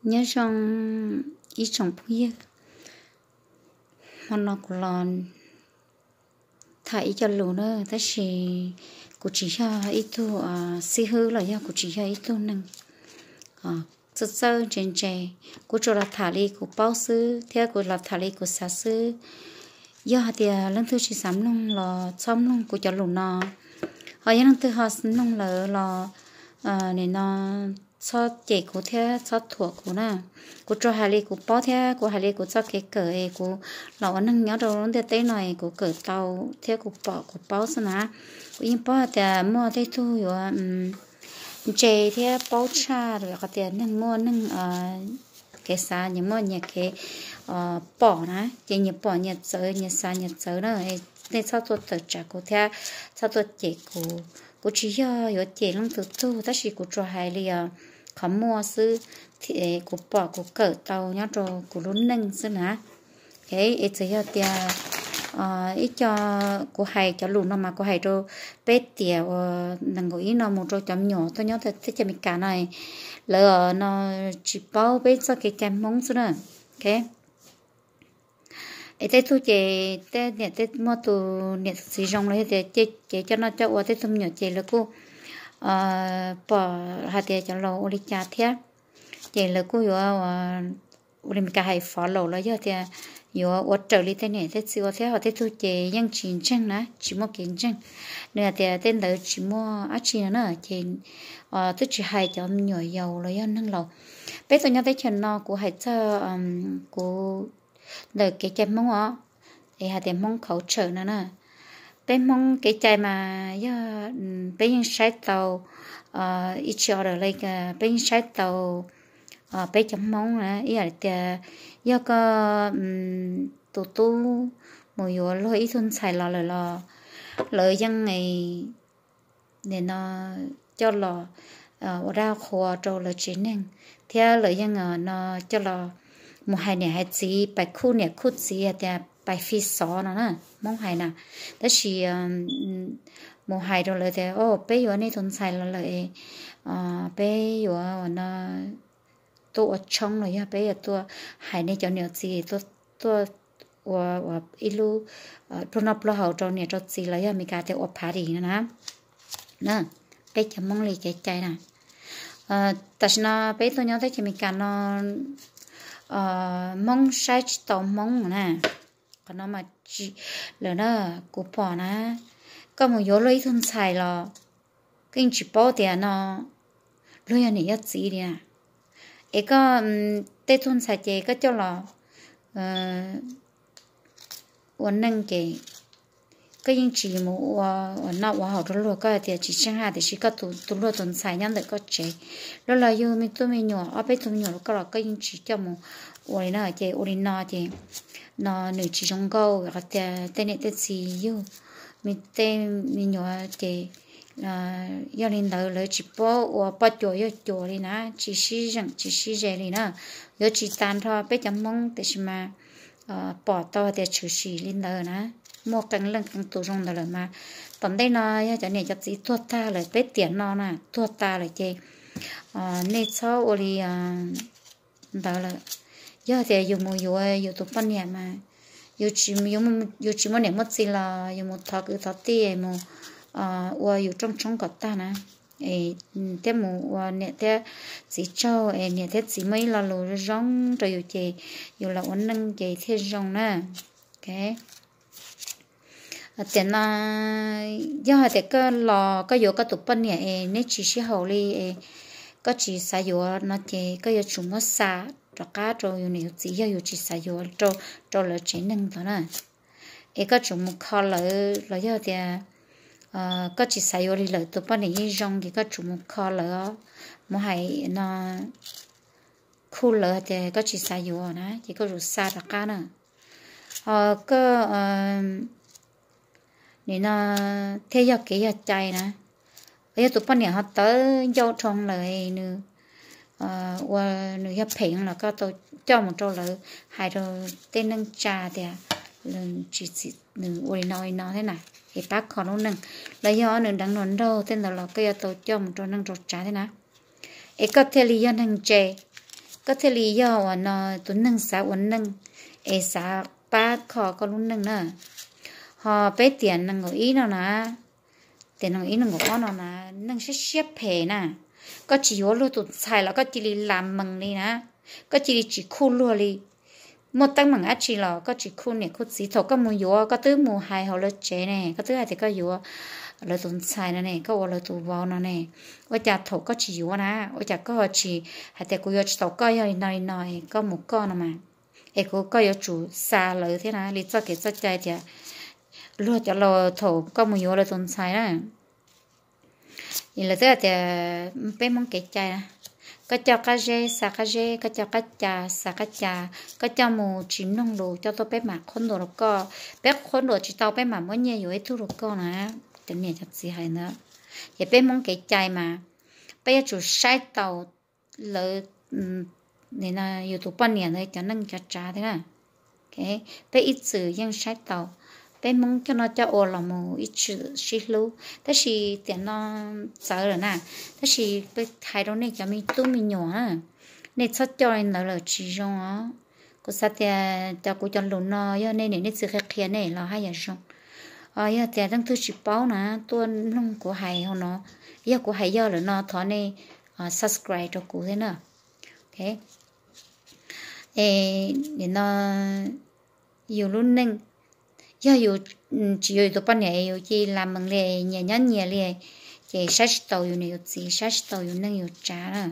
Nyob zoo ib tsoom phooj ywg, hmo no kuv los tham ib co lus na, tab sis kuv tsis yog ib tug xib hwb los yog kuv tsis yog ib tug neeg txawj txawj ntse ntse. Kuv tsuas los tham li kuv paub xwb thiab kuv los tham li kuv xav xwb. Yog hais tias leej twg tsis xav mloog los txhob mloog kuv cov lus no, ho yog leej twg ho mloog lawm los nim no txhob cem kuv thiab txhob thuam kuv na. Kuv tsuas hais li kuv paub thiab kuv hais li kuv txoj kev kawm es kuv los ua neeg nyob rau lub ntiaj teb no es kuv kawm tau thiab kuv pom kuv paub xwb na. Kuv yeej paub hais tias muaj tej tug yuav ntse thiab paub tshaj rau qhov tias neeg muaj neeg kev xav, nyias muaj nyias kev pom na, ces nyias pom nyias txawv, nyias xav nyias txawv na. Nej txhob tuaj tawm tsam kuv thiab txhob tuaj cem kuv. Kuv tsis yog yuav cem leej twg tug, tab sis kuv tsuas hais li qhov muaj xwb, kuv pom kuv kawm tau nyob rau kuv lub neej xwb na. Es txawm yog tias ib co, kuv hais cov lus no mas kuv hais rau peb tiam uas nees nkaum ib no mus rau cov me nyuam tuaj nyob teb chaws Amelikas no, lawv no tsis paub peb txoj kev cai Hmoob xwb na. Es tej tug ces tej niam tej muaj tus niam tus txiv zoo los yog tias ces coj noj coj ua tej tug me nyuam ces lawv kuj pom hais tias cov laus ua li cas thiab, ces lawv kuj yuav ua li Meskas hais follow los yog tias yuav ua raws li tej niam tej txiv ua thiab. Ho tej tug ces yeej tsis ntseeg na, tsis muaj kev ntseeg, nws hais tias tej ntawd tsis muaj dab tsi no na. Ces twb tsis hais cov me nyuam yaus los yog neeg laus. Peb tuaj nyob teb chaws no kuv hais txog kuv ntawm kev cai Hmoob os, es hais tias Hmoob khauv tshawm no na. Peb Hmoob kev cai mas yog peb yeej saib tau ib tsi o da le, peb yeej saib tau peb cov Hmoob na. Ib yam li tias yog koj tus tub mus yuav luag ib tug ntxhais los lawm los lawv yeej nim no coj los ua dab qhua rau lawv tsev neeg, thiab lawv yeej no coj los mus hais niam hais txiv, pais khuj niam khuj txiv hais tias pais fi xov no na, Hmoob hais na. Tab sis mus hais rau lawv tias o peb yuav nej tus ntxhais los lawm, peb yuav no tuaj ua tshoob los yog peb yuav tuaj hais nej cov niam txiv tuaj ua ib lub pluag noj pluag haus rau niam rau txiv los yog Meskas tias ua party no na. Peb cov Hmoob li kev cai na. Tam sim no peb tuaj nyob teb chaws Amelikas no Hmoob saib tsis tau Hmoob na. Qhov no mas tsis lawm na, kuv pom na, koj mus yuav luag ib tug ntxhais los koj yeej tsis paub tias no luag yog niam yog txiv li na. Es koj tej tug ntxhais ces koj coj los ua neej ces koj yeej tsis mus ua noj ua haus rau luag, koj hais tias tsis tseeb hab, tiam sis koj tus luag tus ntxhais nyob ntawm koj tsev, luag los yug me tub me nyuam ob peb tug me nyuam rau koj los koj yeej tsis coj mus ua li na. Ces ua li no ces no nws tsis zoo nkauj qhov tias tej niam tej txiv yug me tej me nyuam ces yog li ntawd lawv tsis paub ua poj cuas yawg cuas li na, tsis sib zeem tsis sib ze li na. Yuav tsis tas nrho peb cov Hmoob tiam sis mas pom tau tias tshwm sim li ntawd na. Muaj qee leej qee tus zoo ntawd lawm mas tom ntej no yog cov niam cov txiv tuag tag lawm, peb tiam no na tuag tas lawm ces nej txhob ua li ntawd lawm. Yog tias yus mus yuav yus tus poj niam mas yus tsis muaj niam muaj txiv los yus mus thov kwv thov tij mus ua yus rooj tshoob kom tag na, thiab mus ua niam thiab txiv tsaug es niam thiab txiv muaj ib lo lus zoo rau yus ces yus los ua neej ces thiaj zoo na. Tiam no yog hais tias koj los koj yuav koj tus poj niam es neb tsis sib haum li es koj tsis xav yuav no ces koj yuav tsum muab xa rov qab rau yus niam yus txiv yog yus tsis xav yuav rau lawv tsev neeg ntawd na. Es koj tsum mus kho lawv los yog tias koj tsis xav yuav li lawm, tus poj niam yeej zoo ces koj tsum mus kho lawv, mus hais no khuj lawv tias koj tsis xav yuav na ces koj tsum xa rov qab na. Ho koj nim no thiaj yog kev yog cai na. Yog tus poj niam ho tawv ncauj dhau lawm, nws ua nws yog phem los koj tau coj mus rau lawv hais rau tej neej tsa tias nws ua li no li no thiab na, es pab kho lub neej, los yog nws deev hluas nraug tej ntawd los koj yuav tau coj mus rau neej rau tsa thiab na. Es koj thiaj li yog neeg ntse, koj thiaj li yog uas no tus neeg xav ua neej es xav pab kho koj lub neej na. Ho peb tiam nees nkaum ib no na, tiam nees nkaum ib nees nkaum ob no na, neeg siab siab phem na, koj tsis yuav luag tus ntxhais los koj cia li lam mees li na, koj cia li tsis khuj luag li. Muaj teeb meem dab tsi los koj tsis khuj niam khuj txiv. Thaum koj mus yuav koj twb mus hais hauv lawv tsev ne, koj twb hais tias koj yuav lawv tus ntxhais no ne, koj ua lawv tus vauv no ne, ua cas thaum koj tsis yuav na, ua cas koj tsis hais tias kuv yuav tsis tau koj yog li no li no, koj mus koj no mas, es kuv koj yuav tsum xa lawv thiab na, li txoj kev txoj cai tias luag cov laus thaum koj mus yuav lawv tus ntxhais na. Lawv twb hais tias peb Hmoob kev cai na, koj coj qab zeb xa qab zeb, koj coj qab ca xa qab ca, koj coj mus tsis mloog lus coj tuaj peb mam qhuab ntuas rau koj, peb qhuab ntuas tsis tau peb mam muab nyiaj yuav ib tug rau koj na. Cov niam cov txiv hais ntawd. Ces peb Hmoob kev cai mas peb yuav tsum saib taus lawv yus tus poj niam ntawd cov neej cov tsav thiab na. Peb ib txwm yeej saib taus, peb Hmoob coj noj coj ua los mus ib txwm sib hlub, tab sis tiam no txawv lawm na. Tab sis hais rau nej cov me tub me nyuam na, nej txhob coj li ntawd lawm tsis zoo os. Kuv xav tias cov kuv cov lus no yog nej niam nej txiv qhia qhia nej los haj yam zoo. Yog tias leej twg tsis paub na, tuaj mloog kuv hais hauv no, yog kuv hais yog lawm no thov nej subscribe rau kuv thiab na. Nim no yus lub neej, yog yus tsis yuav yus tus poj niam yus cia li lam mees li, nyias nyob nyias li, ces saib tsis taus yus niam yus txiv, saib tsis taus yus neej yus tsav na.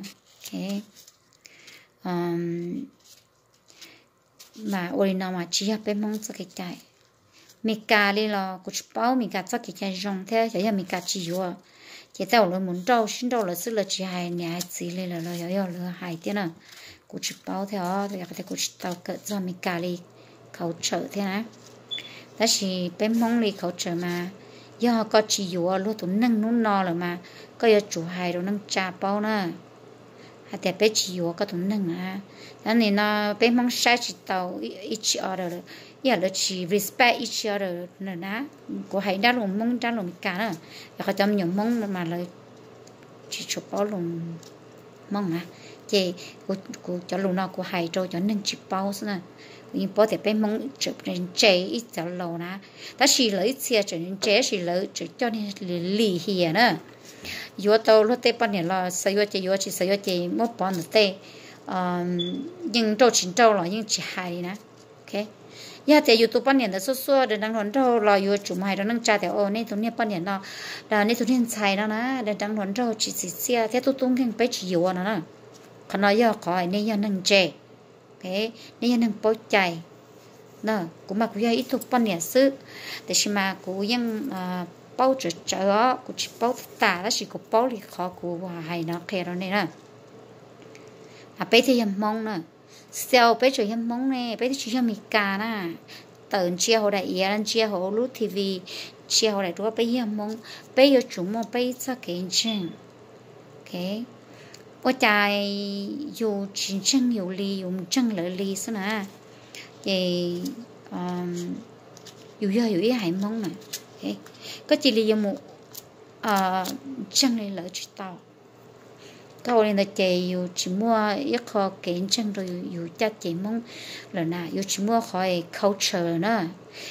Mas ua li no mas tsis yog peb Hmoob txoj kev cai. Meskas li los kuv tsis paub Meskas txoj kev cai zoo thiab, xyov yog Meskas tsis yuav, ces tej zaum lawv mus nrauj sib nrauj lawv xwb, lawv tsis hais niam hais txiv li lawm los xyov yog lawv hais thiab na. Kuv tsis paub thiab os, yog tias kuv tsis tau kawm txog Meskas li culture thiab na. Tab sis peb Hmoob li culture mas, yog koj tsis yuav luag tus neeg hnub no lawm mas, koj yuav tsum hais rau neej tsa paub na, hais tias peb tsis yuav koj tus neeg na. Nim no peb Hmoob saib tsis taus each other, ib yam lawv tsis respect each other na. Kuv hais dab lus Hmoob dab lus Meskas na, yog qhov cov me nyuam Hmoob mas lawv tsis tshua paub lus Hmoob na, ces kuv cov lus no kuv hais rau cov neeg tsis paub xwb na. Kuv yeej paub tias peb Hmoob tseem ntse ib cov laus na, tab sis lawv ib txhia tseem ntse tab sis lawv tseem coj niag lim hiam na. Yuav tau luag tej poj niam los xav yuav ces yuav, tsis xav yuav ces muab pov ntawm tej, yeej nrauj tsis nrauj los yeej tsis hais li na. Yog tias yus tus poj niam ntawd xuaj xuaj deev deev hluas nraug los yuav tsum mus hais rau neej tsa tias, o, nej tus niag poj niam no, nej tus niag ntxhais no na, deev deev hluas nraug tsis txim txiaj thiab tub tub nkeeg peb tsis yuav no na. Qhov no yog qhov nej yog neeg ntse, nej yog neeg paub cai. Kuv mas kuv yog ib tug poj niam xwb, tiam sis mas kuv yeej paub tsawv tsawv os, kuv tsis paub tas tas tab sis kuv paub li qhov kuv hais no qhia rau nej na. Mas peb thiaj yog Hmoob na. Xyov peb tseem yog Hmoob ne, peb twb tsis yog Meskas na. Tawm ntsia hauv daim iav, ntsia hauv lub T V, ntsia hauv daim duab, peb yog Hmoob, peb yuav tsum muaj peb ib txoj kev ntseeg. Ua cas yus tsis ntseeg yus li, yus ntseeg lawv li xwb na? Ces yus yog yus ib haiv Hmoob na, koj cia li yuav mus ntseeg li lawv tsis tau. Koj ua li ntawd ces yus tsis muaj ib qho kev ntseeg rau yus caj ces Hmoob lawm na, yus tsis muaj qhov culture lawm na.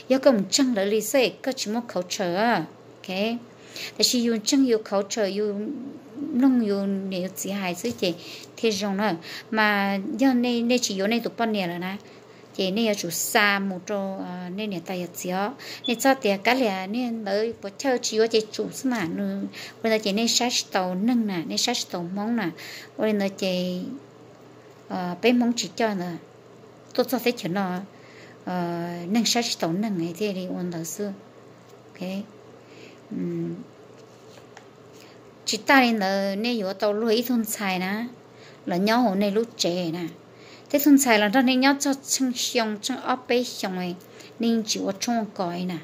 Yog koj mus ntseeg lawv li xwb koj tsis muaj culture. Tiam sis yus ntseeg yus culture, yus mloog yus niam yus txiv hais xwb ces thiaj zoo na. Mas yog nej tsis yuav nej tus poj niam lawm na, ces nej yuav tsum xa mus rau nej niam tais yawm txiv os. Nej txhob tias kav liam niag ntawd puas chawj, tsis yuav ces tsum xwb mas. Ua li ntawd ces nej saib tsis taus neeg na, nej saib tsis taus Hmoob na. Ua li ntawd ces peb Hmoob tsis coj ntawd, tuaj txog teb chaws no neeg saib tsis taus neeg thiaj li ua ntawd xwb. Tsis tas li ntawd nej yuav tau luag ib tug ntxhais na, los nyob hauv nej lub tsev na. Tej tug ntxhais los nrog nej nyob txog tsheej xyoo tsheej ob peb xyoos, nej yeej tsis ua tshoob ua kos li na.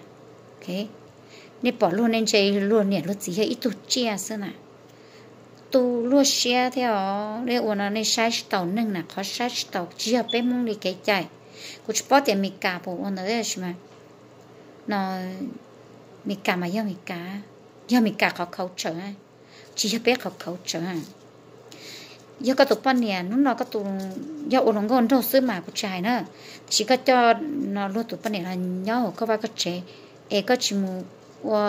Nej pom luag nej ntse luag niam luag txiv yog ib tug tsiaj xwb na. Tu luag siab thiab os, nej ua no nej saib tsis taus neeg na, qhov saib tsis taus tsis yog peb Hmoob li kev cai. Kuv tsis paub tias Meskas puas ua ntawd tab sis mas no, Meskas mas yog Meskas, yog Meskas qhov culture, tsis yog peb qhov culture. yog koj tus poj niam hnub no koj tus yog ua hluas nkauj nraug xwb mas kuv tsis hais na, tiam sis koj coj no luag tus poj niam los nyob hauv koj vaj koj tsev, es koj tsis mus ua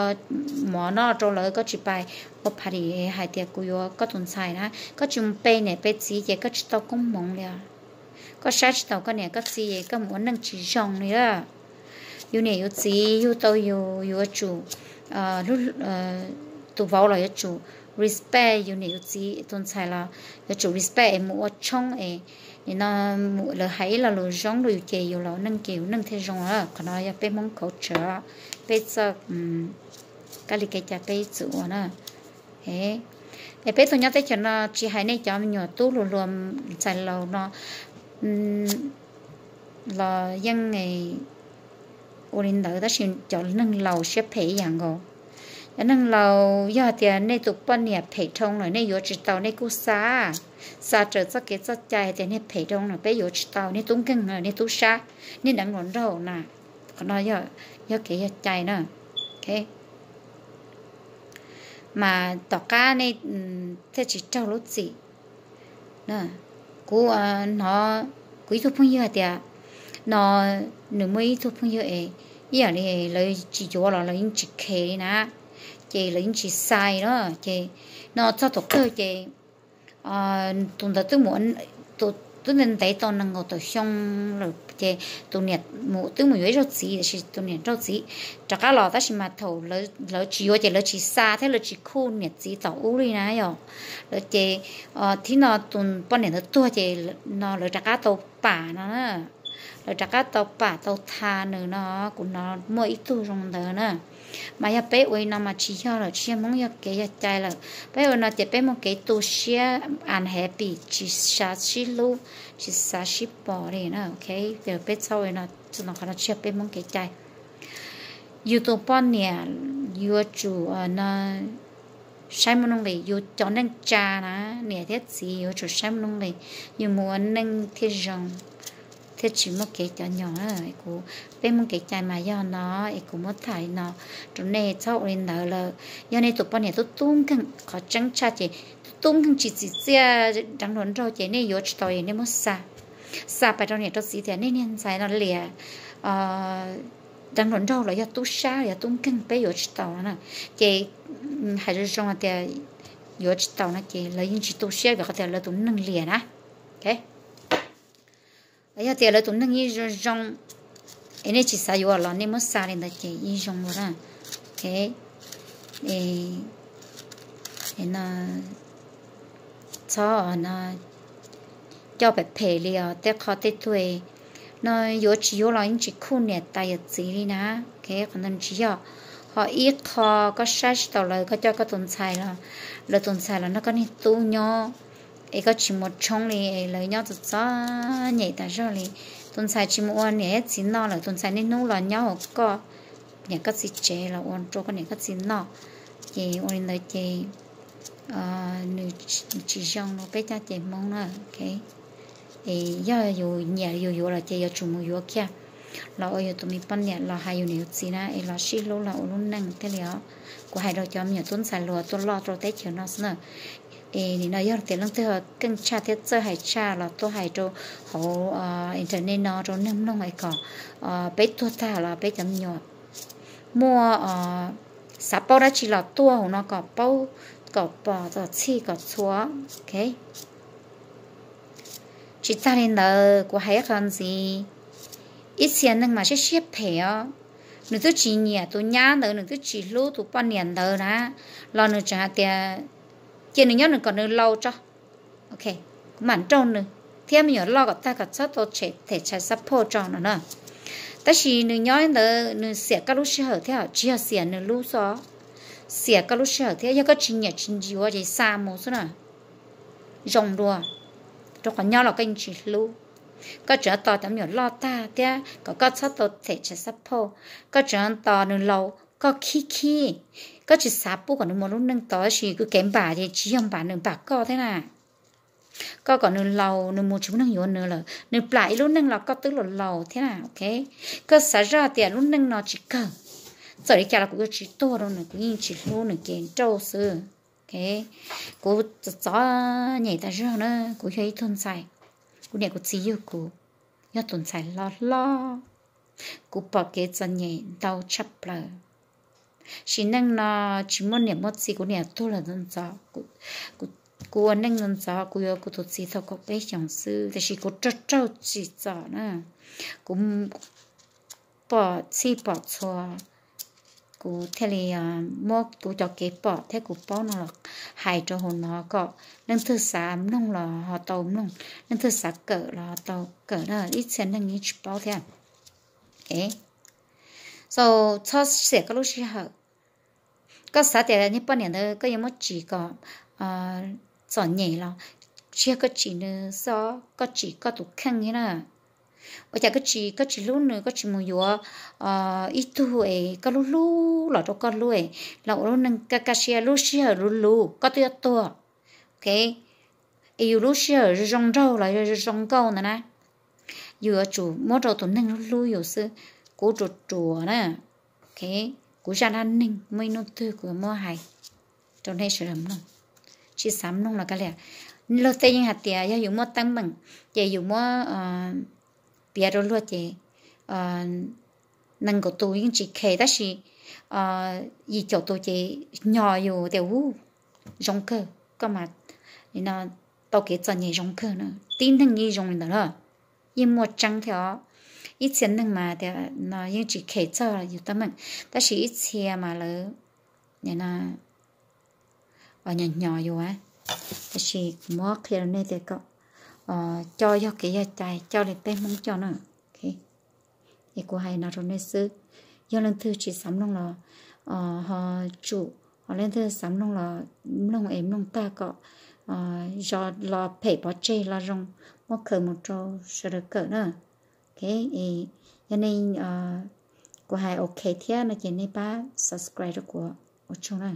mov noj rau lawv, koj tsis pais ua party hais tias kuv yuav koj tus ntxhais na, koj tsis mus pe niam pe txiv ces koj tsis tau koob hmoov li os. Koj saib tsis taus koj niam koj txiv es koj mus ua neej tsis zoo li lawm. Yus niam yus txiv yug tau yus yuav tsum, tus vauv los yuav tsum respect yus niam yus txiv, tus ntxhais los yuav tsum respect es mus ua tshoob es nim no lawv hais ib lo lus zoo rau yus ces yus los neej ces yus neej thiaj zoo. Qhov no yog peb Hmoob khauv tsawv, peb txoj kab li kev cai peb txwm ua na. Es peb tuaj nyob teb chaws no tsis hais nej cov me nyuam tub hluas hluas ntxhais laus no los yeej ua li ntawd tab sis cov neeg laus siab phem ib yam nkaus. Cov neeg laus yog tias nej tus poj niam phem dhau lawm nej yuav tsis tau nej kuj xa, xa raws txoj kev txoj cai hais tias niag phem dhau lawm peb yuav tsis tau, niag tub nkeeg, niag tub sab, niag deev hluas nraug na. Qhov no yog kev yog cai na. Mas tom qab nej thiaj tsis raug lub txim. Kuv hnov kuv ib tug phooj ywg hais tias no nws muaj ib tug phooj ywg es ib yam li lawv tsis yuav los lawv yeej tsis khe li na, ces lawv yeej tsis xa na, ces no txog thaum kawg ces tus ntawd twb ntev tau nees nkaum tawm xyoo lawm ces tus niam twb mus yuav ib zaug txiv tiam sis tus niam raug txiv rov qab los tab sis mas thaum lawv tsis yuav ces lawv tsis xa thiab lawv tsis khuj niam txiv tom ub li na yom. Lawv ces thib no tus poj niam ntawd tuag ces no lawv rov qab tau pam no, lawv rov qab tau pam tau tha nws no, kuv hnov muaj ib tug zoo ntawd na. Mas yog peb ua li no mas tsis yog lawm, tsis yog Hmoob yog kev yog cai lawm. Peb ua no ces peb muaj kev tu siab unhappy, tsis xav sib hlub, tsis xav sib pom li na. Ces peb txhob ua li no, qhov no tsis yog peb Hmoob kev cai. Yus tus poj niam yuav tsum no saib muaj nuj nqis, yus cov neej tsa na, niam thiab txiv yuav tsum saib muaj nuj nqis, yus mus ua neej thiaj zoo, thiaj tsis muaj kev cov nyom. Kuv, peb Hmoob kev cai mas yog no, es kuv muab tham li no rau nej txhob ua li ntawd lawm. Yog nej tus poj niam tub tub nkeeg, qhov tseeb tshaj ces tub tub nkeeg tsis txim txiaj, deev hluas nraug ces nej yuav tsis tau es nej muab xa, xa pais rau niam rau txiv tias nej niag ntxhais no liam deev hluas nraug los yog tub sab los yog tub nkeeg peb yuav tsis tau no na. Ces hais zoo zoo tias yuav tsis tau no ces lawv yeej tsis tu siab vim qhov tias lawv tus neeg liam na. Yog tias lawv tus neeg yeej zoo zoo es nej tsis xav yuav los nej muab xa li ntawd ces yeej zoo lawm na. Txhob coj phem phem li os, tej qho tej tuag no yuav tsis yuav los yeej tsis khuj niam tais yawm txiv li na. Qhov ntawd tsis yog. Ho ib qho koj saib tsis taus lawv, koj coj koj tus ntxhais los, lawv tus ntxhais los nrog koj niag tub nyob es koj tsis mus tshoob li es lawv nyob txom txom nyem tas zog li. Tus ntxhais tsis mus ua niam thiab txiv noj lawm, tus ntxhais niaj hnub los nyob hauv koj niam koj txiv tsev los ua rau koj niam koj txiv noj, ces ua li ntawd ces nws tsis zoo rau peb cov ceg Hmoob na. Es yog yus nyiam yus yuav los ces yuav tsum mus yuav kiag los ua yus tus me poj niam los hais yus niam yus txiv na es los sib hlub los ua lub neej thiaj li os. Kuv hais rau cov me nyuam tub ntxhais hluas tuaj loj rau teb chaws no xwb na. Es nim no yog tias leej twg keej tshaj thiab txawj hais tshaj los tuaj hais rau hauv internet no rau neeg mloog es kom peb tuag tag los peb cov me nyuam muaj, xav paub dab tsi los tuaj hauv no kom paub, kom pom kom txhij kom txhua. Tsis tag li ntawd kuv hais ib qho ntxiv, ib txhia neeg mas siab siab phem os, nws twb tsis nyiam tus nyab ntawd, nws twb tsis hlub tus poj niam ntawd na, los nws tseem hais tias cia nws nyob nws kom nws laus tso, kuv mam nrauj nws thiab me nyuam loj kom tag kom txhob tau them tshais xab phauj tso no na. Tab sis nws nyob ntawd nws xiam koj lub sij hawm thiab, tsis yog xiam nws lub xwb, xiam koj lub sij hawm thiab. Yog koj tsis nyiam tsis yuav ces xa mus xwb na, zoo dua, rau qhov nyob los koj yeej tsis hlub. Koj tseem tos cov me nyuam loj tag thiab kom koj txhob tau them tshais xab phauj, koj tseem tos nws laus, koj khib khib, koj tsis xav pub kom nws mus lub neej tod, tab sis kwv kev npam ces tsis yog npam nws npam koj thiab na. Koj kom nws laus nws mus tsis muaj neeg yuav nws lawm, nws plam ib lub neej los koj twb los laus thiab na. Koj xav zoj tias lub neej no tsis kawg, txawm li cas los kuv yuav tsis tuag rau nws, kuv yeej tsis hlub nws ces nrauj xwb. Kuv txom txom nyem tas zog na, kuv yog ib tug ntxhais, kuv niam kuv txiv yug kuv, yog tus ntxhais hlob hlob. Kuv pom kev txom nyem ntau tshaj plaws. Sim neej no tsis muaj niam muaj txiv, kuv niam tuag lawm ntxov ntxov, kuv ua neej ntxov ntxov, kuv yuav kuv tus txiv thaum kaum peb xyoos xwb, tiam sis kuv raug raug tsim txom na, kuv pom txhij pom txhua, kuv thiaj li muab kuv cov kev pom thiab kuv paub no los hais rau hauv no kom leej twg xav mloog los ho tau mloog, leej twg xav kawm los ho tau kawm na, ib txhia neeg yeej tsis paub thiab. So, txhob xiam koj lub sij hawm. Koj xav tias niag poj niam ntawd koj yuav muab tsim kom txom nyem los tsis yog koj tsim nws xwb, koj tsim koj tus kheej thiab na. Ua cas koj tsis, koj tsis hlub nws, koj tsis mus yuav ib tug es koj hlub hlub los rau koj hlub es los ua lub neej kaj kaj siab, lub sij hawm luv luv koj twb yuav tuag, ok, es yus lub sij hawm zoo nraug los yog zoo nkauj ntawd na, yus yuav tsum muab rau tus neeg hlub hlub yus xwb. Kuv ruam ruam na, ok, kuv zaj dab neeg muaj ib hnub twg kuv yuav muab hais rau nej sawv daws mloog. Tsis xav mloog los kav liam. Luag tej yeej hais tias yog yus muaj teeb meem ces yus muab piav rau luag ces nees nkaum tus yeej tsis khes, tab sis yim caum tus ces hnyos yus tias u, zoo kawg, koj mas tau kev txom nyem zoo kawg na. Tib neeg yeej zoo li ntawd na, yeej muaj tseeb thiab os. Ib txhia neeg mas tias no yeej tsis khes txog yus teeb meem, tab sis ib txhia mas lawv nyob hnyos yus. Tab sis kuv muab qhia rau nej tias kom coj yog kev yog cai, coj li peb Hmoob coj na. Es kuv hais no rau nej xwb. Yog leej twg tsis xav mloog los ho tsum, ho leej twg xav mloog los mloog es mloog tag kom zoo, los phem pov tseg los zoo, muab khaws mus rau sawv daws kawm na. Ok, yog nej, kuv hais ok thiab no ces nej pab subscribe rau kuv, ua tsaug na.